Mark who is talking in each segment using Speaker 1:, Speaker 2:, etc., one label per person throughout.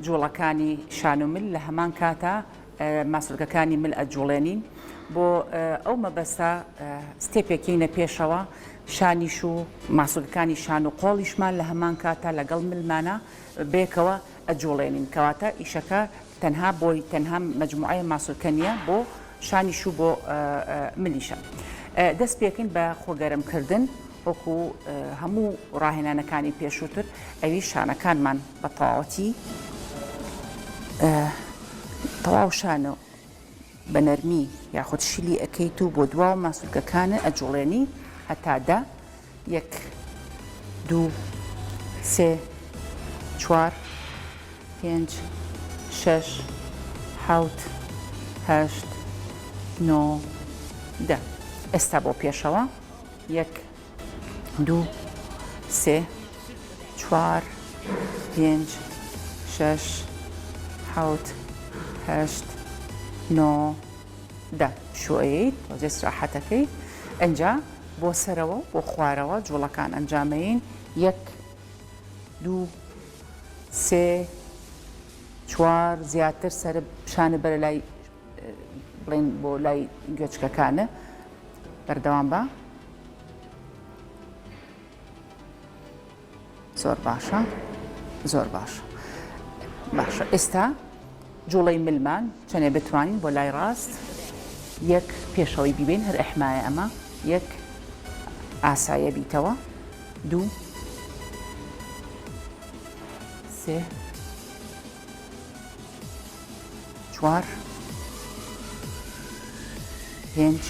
Speaker 1: جوڵەکانی شان و مل لە هەمان کاتا ماسولکەکانی مل ئەجوڵێنین بۆ ئەو مەبەستە ستێپێکینە پێشەوە شانیش و ماسولکەکانی شان و قۆڵیشمان لە هەمان کاتا لەگەڵ ملمانە بێکەوە ئەجوڵێنین کەواتە ئیشەکە تەنها بۆی تەنها مەجموعەیە ماسولکە نییە بۆ شانیش و بۆ ملیشە. دەست پێکەین بە خۆگەرم کردن وەکو هەموو ڕاهێنانەکانی پێشووتر ئەویش شانەکانمان بە تەواوەتی تەواو شانە بە نەرمی یاخود شلی ئەکەیت و بۆ دواوە ماسولکەکانە ئەجوڵێنی هەتا دە یەک دوو سێ چوار پێنج شەش حەوت هەشت نۆ دە ئێستا بۆ پێشەوە یەک دوو سێ چوار پێنج شەش حەوت هەشت نۆ دە پشوو ئەیەیت تۆزێ ئیسراحەتەکەی ئەنجا بۆ سەرەوە و بۆ خوارەوە جوڵەکان ئەنجامەیین یەک دوو سێ چوار زیاتر سەر شانە بەرە لای بڵێن بۆ لای گوێچکەکانە بەردەوام بە زۆر باشە زۆر باشە باشە ئێستا جوڵەی ملمان چەنێ بتوانین بۆ لای ڕاست یەک پێشەوەی بیبین هەر ئەحمایە ئەمە یەک ئاسایە بیتەوە دوو سێ چوار پێنج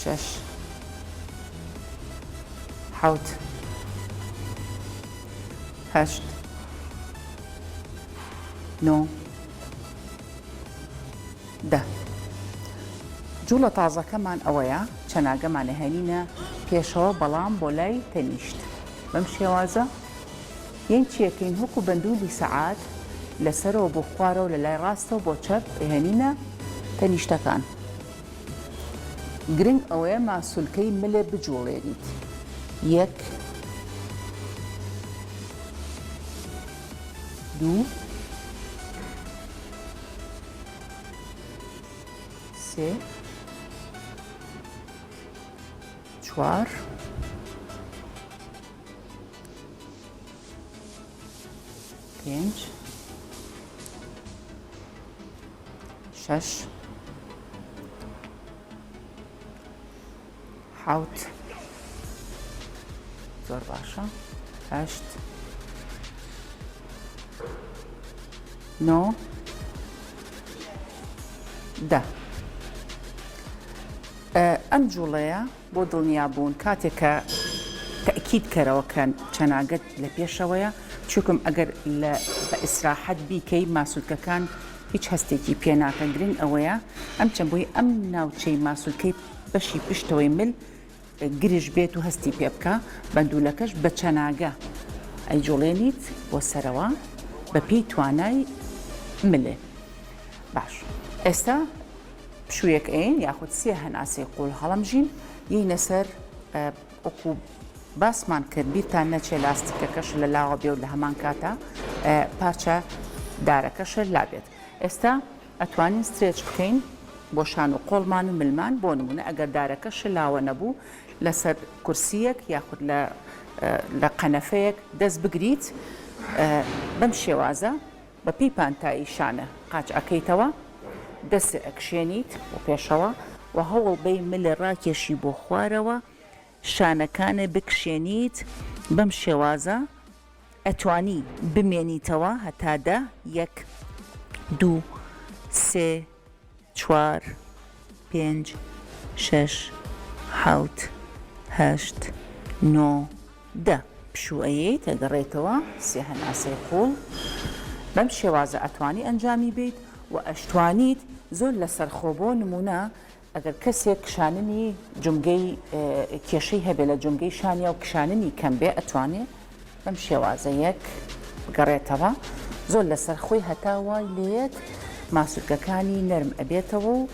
Speaker 1: شەش حەوت هەشت نۆ دە جوڵە تازەکەمان ئەوەیە چەناگەمان ئەهێنینە پێشەوە بەڵام بۆ لای تەنیشت بەم شێوازە یەن چیەکەین وەکو بەندولی سەعات لە سەرەوە بۆ خوارەوە لە لای ڕاستەوە بۆ چەپ ئەهێنینە تەنیشتەکان گرنگ ئەوەیە ماسولکەی ملێ بجوڵێنیت یەک دوو سێ چوار پێنج شەش حەوت زۆر باشە هەشت نۆ دە ئەم جوڵەیە بۆ دڵنیابوون کاتێک کە تەئکید کەرەوە کە چەناگەت لە پێشەوەیە چوکم ئەگەر لە بە ئیسراحەت بیکەی ماسولکەکان هیچ هەستێکی پێ ناکەن گرنگ ئەوەیە ئەم چەند بۆی ئەم ناوچەی ماسولکەی بەشی پشتەوەی مل گرژ بێت و هەستی پێ بکا بەندولەکەش بە چەناگە ئەیجوڵێنیت بۆ سەرەوە بە پێی توانای ملێ باش ئێستا پشوویەک ئەیەین یاخود سێ هەناسەی قوڵ هەڵەمژین یەینە سەر وەکو باسمان کرد بیرتان نەچێ لاستیکەکەش لە لاوە بێ و لە هەمان کاتا پارچە دارەکەشە لابێت ئێستا ئەتوانین stretch بکەین بۆ شان و قۆڵمان و ملمان بۆ نمونە ئەگەر دارەکە شلاوە نەبوو لەسەر کورسیەک یاخود لە لە قەنەفەیەک دەست بگریت بەم شێوازە بە پێی پانتایی شانە قاچ ئەکەیتەوە، دەست ئەکشێنیت بۆ پێشەوە و هەوڵ بەی ملە ڕاکێشی بۆ خوارەوە، شانەکانت بکشێنیت، بەم شێوازە ئەتوانی بمێنیتەوە هەتا دە، یەک، دوو، سێ، چوار، پێنج، شەش، حەوت، هەشت، نۆ، دە. پشوو ئەیەیت ئەگەڕێیتەوە سێ هەناسەی قوڵ بەم شێوازە ئەتوانی ئەنجامی بەیت و ئەشتوانیت زۆر لەسەرخۆ بۆ نمونە ئەگەر کەسێک کشاننی جومگەی کێشەی هەبێ لە جومگەی شانیا و کشاننی کەم بێ ئەتوانێ بەم شێوازە یەک بگەڕێتەوە زۆر لەسەر خۆی هەتا وای لێیەت ماسولکەکانی نەرم ئەبێتەوە و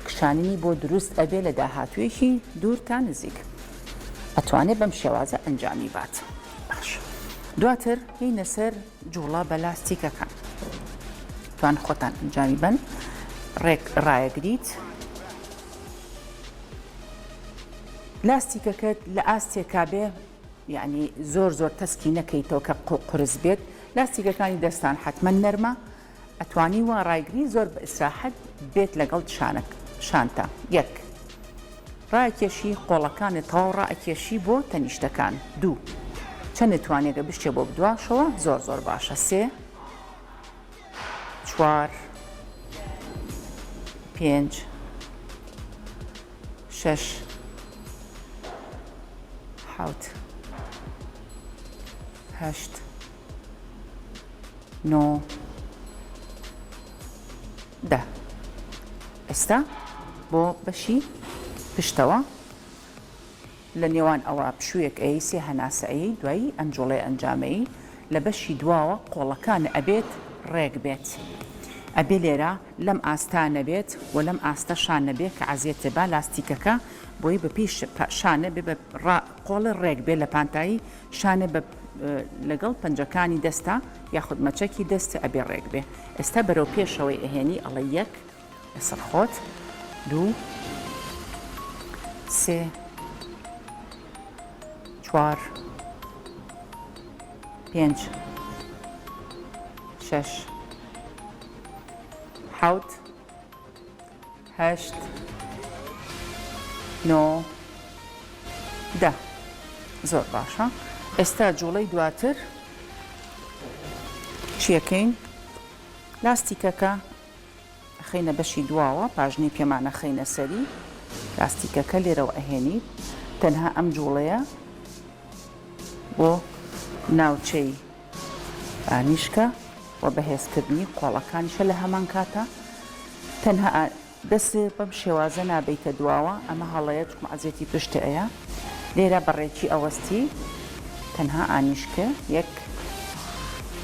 Speaker 1: کشاننی بۆ دروست ئەبێ لە داهاتوویەکی دوور تا نزیک ئەتوانێ بەم شێوازە ئەنجامی بات باش. دواتر یەینە سەر جوڵە بە لاستیکەکان. توان خۆتان ئەنجامی بەن ڕێک ڕایەگریت. لاستیکەکەت لە ئاستێکا بێ یعنی زۆر زۆر تەسکی نەکەیتەوە کە قورس بێت لاستیکەکانی دەستان حتمما نەرمە ئەتوانی وا ڕایگری زۆر بە ئیسراحەت بێت لەگەڵ شانەک شانتا یەک ڕائەکێشی قۆڵەکانت تەواو ڕائەکێشی بۆ تەنیشتەکان دوو چەنێ توانێگە بشچێ بۆ بدواشەوە زۆر زۆر باشە سێ چوار پێنج شەش حەوت هەشت نۆ دە ئێستا بۆ بەشی پشتەوە لە نێوان ئەوە پشوویەک ئەی سێ هەناسە ئەی دوایی ئەم جوڵەیە ئەنجامەی لە بەشی دواوە قۆڵەکان ئەبێت ڕێک بێت ئەبێ لێرە لەم ئاستا نەبێت و لەم ئاستە شان نەبێ کە عەزێتێ با لاستیکەکە بۆی بە پێی شانە بێ بە قۆڵێ ڕێک بێ لە پانتایی شانە بە لەگەڵ پەنجەکانی دەستە یاخود مەچەکی دەستە ئەبێ ڕێک بێ ئێستا بەرەو پێشەوەی ئەهێنی ئەڵێ یەک لەسەر خۆت دوو سێ چوار پێنج شەش حەوت هەشت نۆ دە زۆر باشە ئێستا جوڵەی دواتر چیەکەین لاستیکەکە ئەخەینە بەشی دواوە پاژنەی پێمان ئەخەینە سەری لاستیکەکە لێرەوە ئەهێنیت تەنها ئەم جوڵەیە بۆ ناوچەی ئانیشکە و بەهێزکردنی قۆڵەکانیشە لە هەمان کاتا تەنها دەست بەم شێوازە نابەیتە دواوە ئەمە هەڵەیە چونکە عەزێتی پشت ئەیە لێرە بە ڕێکی ئەوەستی تەنها ئانیشکە یەک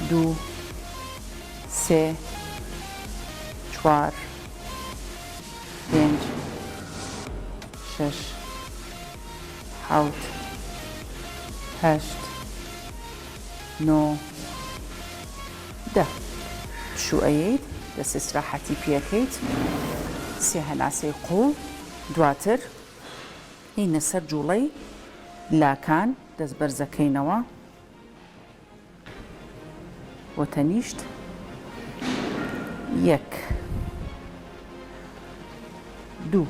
Speaker 1: دوو سێ چوار پێنج شەش حەوت هەشت نۆ دە پشوو ئەیەیت دەست ئیسراحەتی پێکەیت سێ هەناسەی قوڵ دواتر هینە سەر جوڵەی لاکان دەست بەرزەکەینەوە بۆ تەنیشت یەک دوو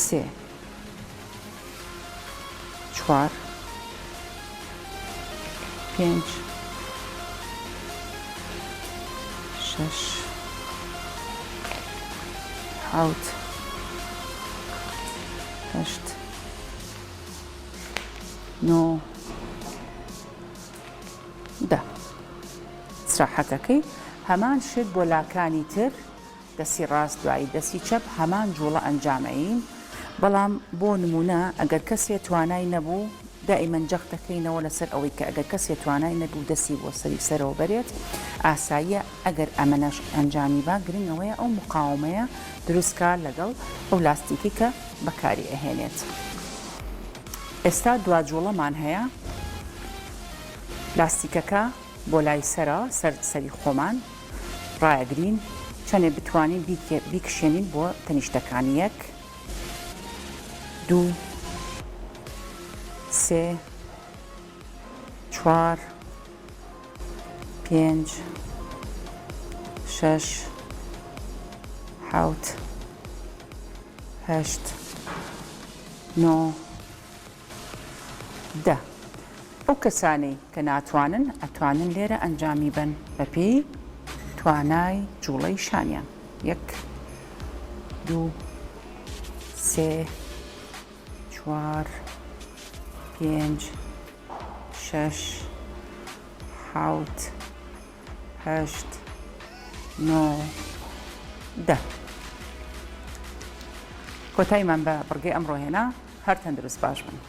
Speaker 1: سێ چوار پێنج شەش حەوت هەشت نۆ دە سراحەتەکەی هەمان شت بۆ لاکانی تر دەستی ڕاست دوایی دەستی چەپ هەمان جوڵە ئەنجام ئەیین بەڵام بۆ نمونە ئەگەر کەسێ توانای نەبوو دائیمەن جەخت دەکەینەوە لەسەر ئەوەی کە ئەگەر کەسێ توانای نەبوو دەستی بۆ سەری سەرەوە بەرێت ئاساییە ئەگەر ئەمەنەش ئەنجامی با گرنگ ئەوەیە ئەو مقاومەیە دروست کا لەگەڵ ئەو لاستیکەی کە بەکاری ئەهێنێت ئێستا دوا جوڵەمان هەیە لاستیکەکە بۆ لای سەرە سەر سەری خۆمان ڕایەگرین چەنێ بتوانین بیکشێنین بۆ تەنیشتەکان یەک دوو سێ چوار پێنج شەش حەوت هەشت نۆ دە ئەو کەسانەی کە ناتوانن ئەتوانن لێرە ئەنجامی بەن بەپێی توانای جوڵەی شانیان یەک دوو سێ چوار پێنج شەش حەوت هەشت نۆ دە کۆتاییمان بە بڕگەی ئەمڕۆ هێنا هەر تەندروست باش بن.